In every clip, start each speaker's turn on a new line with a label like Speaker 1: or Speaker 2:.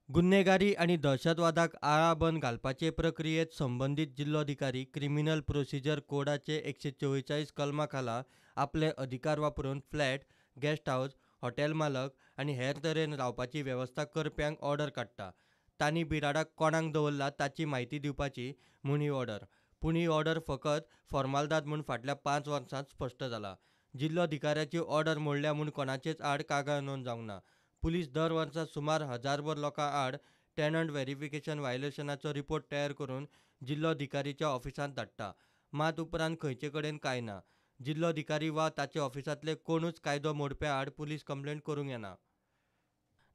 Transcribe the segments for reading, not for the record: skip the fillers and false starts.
Speaker 1: गुन्हेगारी आनी दहशतवादाक आळाबंद घालपाचे प्रक्रियेत संबंदीत जिल्लोधिकारी क्रिमिनल प्रोसिजर कोडाचे 144 कलमा खाला आपले अधिकार वापरून फ्लॅट, गेस्ट हावस, हॉटेल मालक आनी हेर तरेन रावपाची वेवस्था करप्यांक ऑर्डर काडटा. तांणी बिराडाक कोणाक दवरला ताची म्हायती दिवपाची म्हूण ही ऑर्डर. पूण ही ऑर्डर फकत फॉर्मालदाद म्हूण फाटल्या 5 वर्सांत स्पश्ट जाला. जिल्लोधिकाऱ्याची ऑर्डर मोडल्या म्हूण कोणाचेच आड कागाळ नोंद जावंक ना. पुलीस दर वर्सा सुमार 1000 लोकां आड टेनंट व्हेरिफिकेशन व्हायोलेशनाचो रिपोर्ट तयार करून जिल्लोधिकारीच्या ऑफिसांत धाडटा. मात उपरांत खंयचे कडेन कांय ना. जिल्लोधिकारी वा ताचे ऑफिसांतले कोणूच कायदो मोडप्या आड पुलीस कंप्लेंट करूंक येना.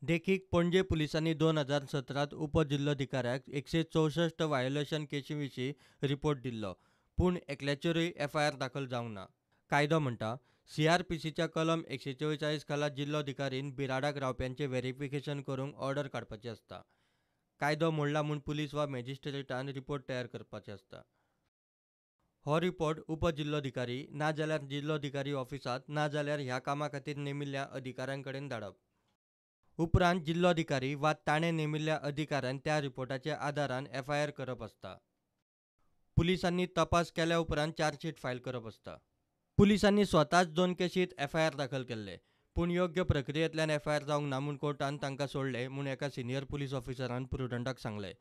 Speaker 1: देखीक पणजे पुलिसांनी 2017 उपजिल्लोधिकाऱ्याक 164 व्हायोलेशन केशी विशीं रिपोर्ट दिल्लो, पूण एकल्याचेरूय एफआयआर दाखल जावंक ना. कायदो म्हणटा सीआरपीसीच्या कलम 144 खाला जिल्लोधिकारीन बिराडाक रावप्यांचे व्हेरिफिकेशन करूंक ऑर्डर काडपाची आसता. कायदो मोडला म्हूण पुलीस वा मॅजिस्ट्रेटान रिपोर्ट तयार करपाचे आसता. हो रिपोर्ट उपजिल्लोधिकारी नाजाल्यार जिल्लोधिकारी ऑफिसांत नाजाल्यार ह्या कामा खातीर नेमिल्ल्या अधिकाऱ्यां कडेन धाडप. उपरांत जिल्लोधिकारी वा ताणें नेमिल्ल्या अधिकाऱ्यान त्या रिपोर्टाच्या आदारान एफआयआर करप आसता. पुलिसांनी तपास केल्या उपरांत चार्जशीट फायल करप आसता. पुलिसांनी स्वताच 2 केशीत एफआयआर दाखल केल्ले, पूण योग्य प्रक्रियेंतल्यान एफआयआर जावंक ना म्हूण कोर्टान तांकां सोडले म्हूण एका सिनियर पुलीस ऑफिसरान प्रुडंटाक सांगलें.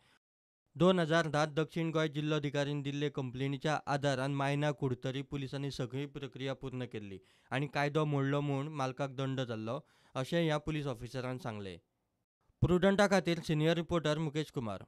Speaker 1: 2010 दक्षिण गोंय जिल्लोधिकारीन दिल्ले कंप्लेनीच्या आदारान मायना कुडतरी पुलिसांनी सगळी प्रक्रिया पूर्ण केल्ली आनी कायदो मोडलो म्हूण मालकाक दंड जाल्लो अशें ह्या पुलीस ऑफिसरान सांगलें. प्रुडंटा खातीर सिनियर रिपोर्टर मुकेश कुमार.